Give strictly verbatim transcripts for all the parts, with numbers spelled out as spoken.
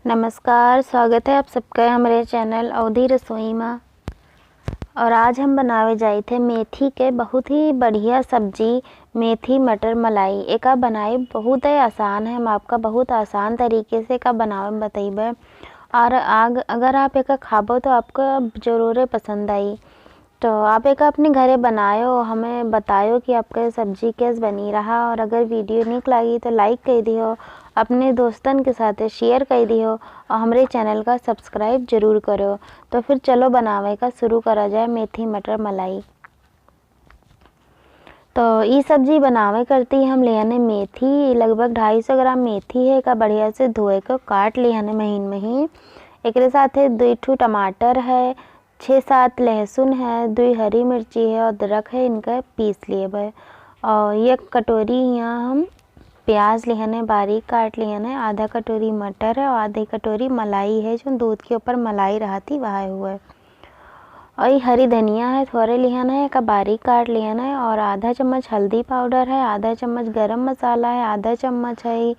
नमस्कार, स्वागत है आप सबका हमरे चैनल अवधी रसोई मा। और आज हम बनावे जाइत है मेथी के बहुत ही बढ़िया सब्जी, मेथी मटर मलाई। एका बनाई बहुत ही आसान है, हम आपका बहुत आसान तरीके से एका बनावे में बतइबे। और आग, अगर आप एका खाबो तो आपका जरूरे पसंद आई। तो आप एका अपने घरे बनायो, हमें बतायो कि आपका सब्जी कैस बनी रहा। और अगर वीडियो नीक लागी तो लाइक कइ दियो, अपने दोस्तन के साथे शेयर कइ दियो और हमरे चैनल का सब्सक्राइब जरूर करो। तो फिर चलो बनावे का शुरू करा जाए मेथी मटर मलाई। तो ई सब्जी बनावे करती हम लेहने मेथी, लगभग ढाई सौ ग्राम मेथी है। एका बढ़िया से धोए के काट लेहने महीन महीन। एकरे साथे दुई ठो टमाटर है, छः सात लहसुन है, दुई हरी मिर्ची है, अदरक है, इनका पीस लेबे। और एक कटोरी यहाँ हम प्याज लेहने, बारीक काट लेहने, आधा कटोरी मटर है और आधी कटोरी मलाई है, जो दूध के ऊपर मलाई रहती वह हुए। और ये हरी धनिया है, थोड़े लिहन है, एका बारीक काट लिहन है। और आधा चम्मच हल्दी पाउडर है, आधा चम्मच गरम मसाला है, आधा चम्मच है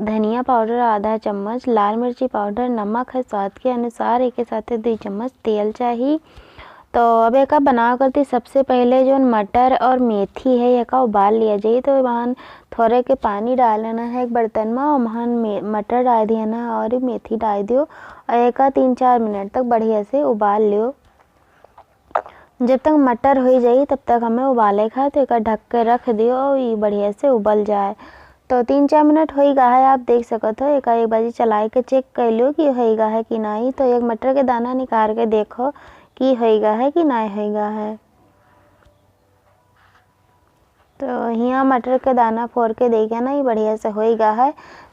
धनिया पाउडर, आधा चम्मच लाल मिर्ची पाउडर, नमक है स्वाद के अनुसार, एके साथे दुई चम्मच तेल चाही। तो अब एका बनाव करती, सबसे पहले जौन मटर और मेथी है, एका उबाल लिया जाई। तो वहाँ थोड़े के पानी डाल लेना है एक बर्तन में, और वहाँ मे-, मटर डाल दिया ना और मेथी डाल दियो और एका तीन चार मिनट तक बढ़िया से उबाल लियो। जब तक मटर होइ जाई, तब तक हमें उबाले का है, तो एका ढक के रख दियो और ये बढ़िया से उबल जाए। तो तीन चार मिनट होइ गा है, आप देख सकत हो, एका एक बाजी चलाए के चेक कर लियो कि होइ गा है कि नहीं। तो एक मटर के दाना निकाल के देखो कि होइ गा है कि नहीं होइ गा है। तो हियाँ मटर के दाना फोर के देखे ना, ये बढ़िया से होइ गा है।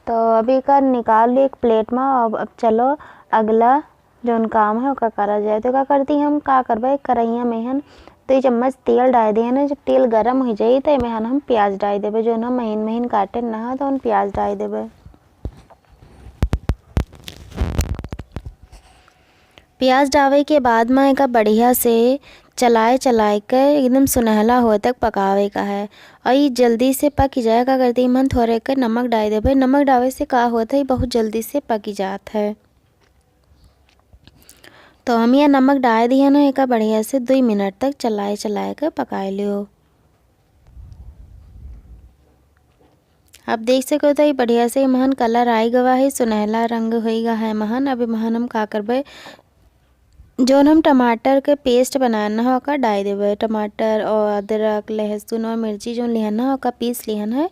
तो अभी एका निकाल लियो एक प्लेट में। अब, अब चलो अगला जौन काम है ओका करा जाए। तो का करती हम, का करबे, एक कढ़ैया में हन दुई चम्मच तेल डाल दिए ना। जब तेल गरम हो जाई तो एमे हन हम प्याज डाल देबे, जौन हम महीन महीन काटे ना, तो उन प्याज डाल देबे। प्याज डावे के बाद में एका बढ़िया से चलाए चलाए के एकदम सुनहला होए तक पकावे का है। और ये जल्दी से पक जाए, का करती हम थोड़े के नमक डाल देबे। नमक डावे से का होता है, ये बहुत जल्दी से पक जात है। तो हम ये नमक डाल दिया ना, एका बढ़िया से दुई मिनट तक चलाए चलाए के पकाए लियो। आप देख सको तो ये बढ़िया से महन कलर आई गवा है, सुनहला रंग होई गा है महन। अब महन हम का करबे, जौन हम टमाटर के पेस्ट बनाना है, ओका डाल देबे। टमाटर और अदरक, लहसुन और मिर्ची जौन लिहन है, ओका पीस लिहन है,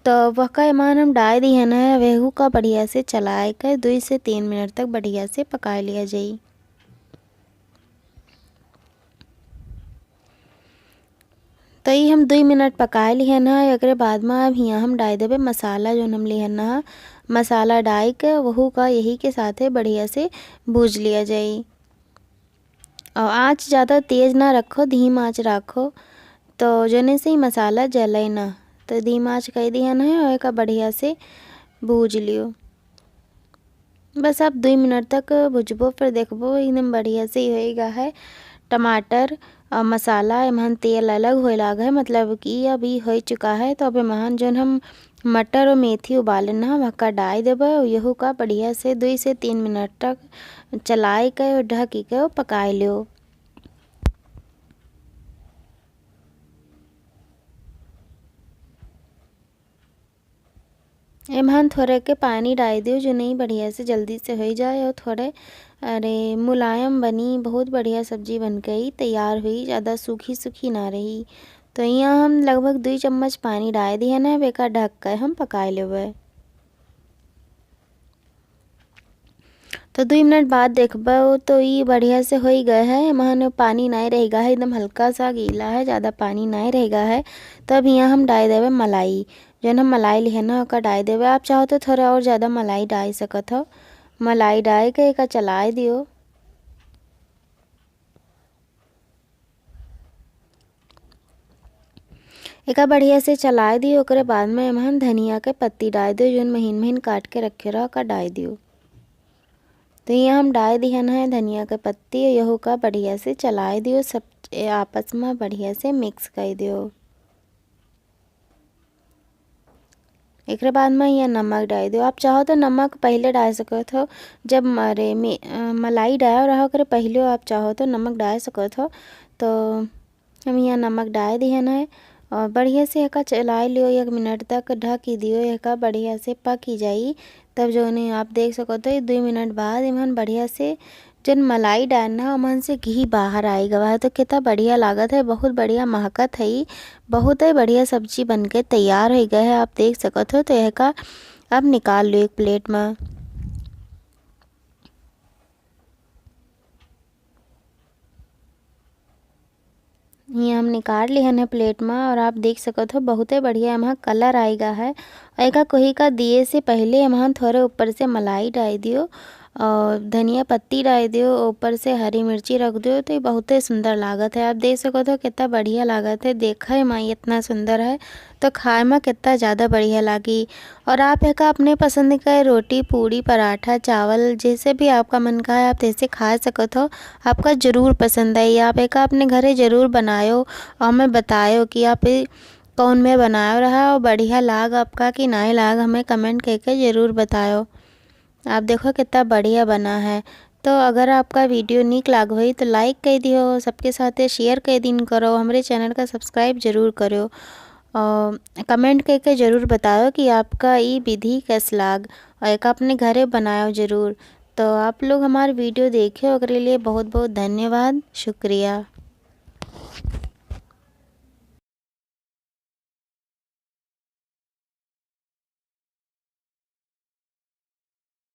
तो वहका एमान हम डाल दिहन है। वेहू का बढ़िया से चलाए के दुई से तीन मिनट तक बढ़िया से पकाए लिया जाई। तो ई हम दुई मिनट पकाए लिहन है। एकरे बाद में अब हियाँ हम डाल देबे मसाला, जौन हम लिहन है, मसाला डाल के वहू का यही के साथे बढ़िया से भूज लिया जाई। और आँच ज़्यादा तेज ना रखो, धीम आँच रखो, तो जने से ही मसाला जले ना। तो धीम आँच कर दिहन है और एका बढ़िया से भूज लियो। बस आप दुई मिनट तक भुजबो, फिर देखबो एकदम बढ़िया से ही होएगा है। टमाटर और मसाला एमहन तेल अलग होए लाग है, मतलब कि अब ई हो चुका है। तो अब एमहन जौन हम मटर और मेथी उबाले ना, वहका डाल देबे और यहू का बढ़िया से दुई से तीन मिनट तक चलाए के और ढकी के और पकाए लियो। एमहन थोड़े के पानी डाल दियो, जो नहीं बढ़िया से जल्दी से होई जाए और थोड़े, अरे, मुलायम बनी। बहुत बढ़िया सब्जी बन गई, तैयार हुई, ज़्यादा सूखी सूखी ना रही। तो यहाँ हम लगभग दुई चम्मच पानी डाल दिया ना, अब एका ढक के हम पकाए लेबे। तो दुई मिनट बाद देखबो तो ई बढ़िया से होई गए है, एमहन पानी नाई रह गा है, एकदम हल्का सा गीला है, ज़्यादा पानी नाई रह गा है। तो अब यहाँ हम डाल देबे मलाई, जौन हम मलाई लिहे ना ओका डाल देबे। आप चाहो तो थोड़ा और ज़्यादा मलाई डाल सकत हो, मलाई डाल के एका चलाए दियो। एका बढ़िया से चलाए दियो, ओकरे बाद में एमहन धनिया के पत्ती डाल दियो, जौन महीन महीन काट के रखे रहो, ओका डाल दियो। तो यहाँ हम डाल दिहन है धनिया के पत्ती, यहू का बढ़िया से चलाए दियो, सब ए, आपस में बढ़िया से मिक्स कर दियो। एकरे बाद में यहाँ नमक डाल दियो। आप चाहो तो नमक पहले डाल सकत हो, जब मारे में, अ, मलाई डाल रहा ओकरे पहले आप चाहो तो नमक डाल सकत हो। तो हम यहाँ नमक डाल दिहन है और बढ़िया से एका चलाए लियो, एक मिनट तक ढकी दियो, एका बढ़िया से पकी जाई। तब जौने आप देख सकत हो, दुई मिनट बाद इमन बढ़िया से जौन मलाई डालना, ओमन से घी बाहर आए गवा है। तो कितना बढ़िया लागत है, बहुत बढ़िया महकत है ई, बहुत ही बढ़िया सब्जी बन के तैयार हो गए है। आप देख सकत हो, तो एका अब निकाल लो एक प्लेट में। ये हम निकाल लिहन है प्लेट में और आप देख सकत हो, बहुते बढ़िया एमा कलर आएगा है। और एका कोही का दिए से पहले एमा थोड़े ऊपर से मलाई डाल दियो और धनिया पत्ती डाल दियो, ऊपर से हरी मिर्ची रख दियो, तो ये बहुते सुंदर लागत है। आप देख सकत हो, कितना बढ़िया लागत है। देखा है माई, इतना सुंदर है, तो खाए में कितना ज़्यादा बढ़िया लागी। और आप एका अपने पसंद का रोटी, पूड़ी, पराठा, चावल, जैसे भी आपका मन का है, आप तैसे खा सकत हो। आपका जरूर पसंद आई। आप एका अपने घरे जरूर बनायो और हमें बतायो कि आप ई कौन में बनायो रहा और बढ़िया लाग आपका कि नाई लाग, हमें कमेंट करके जरूर बतायो। आप देखो कितना बढ़िया बना है। तो अगर आपका वीडियो नीक लाग होई तो लाइक कर दियो, सबके साथे शेयर कर दिन करो, हमरे चैनल का सब्सक्राइब जरूर करो और कमेंट करके जरूर बतायो कि आपका ई विधि कैस लाग और एका अपने घरे बनायो जरूर। तो आप लोग हमार वीडियो देखे ओकरे लिए बहुत बहुत धन्यवाद, शुक्रिया।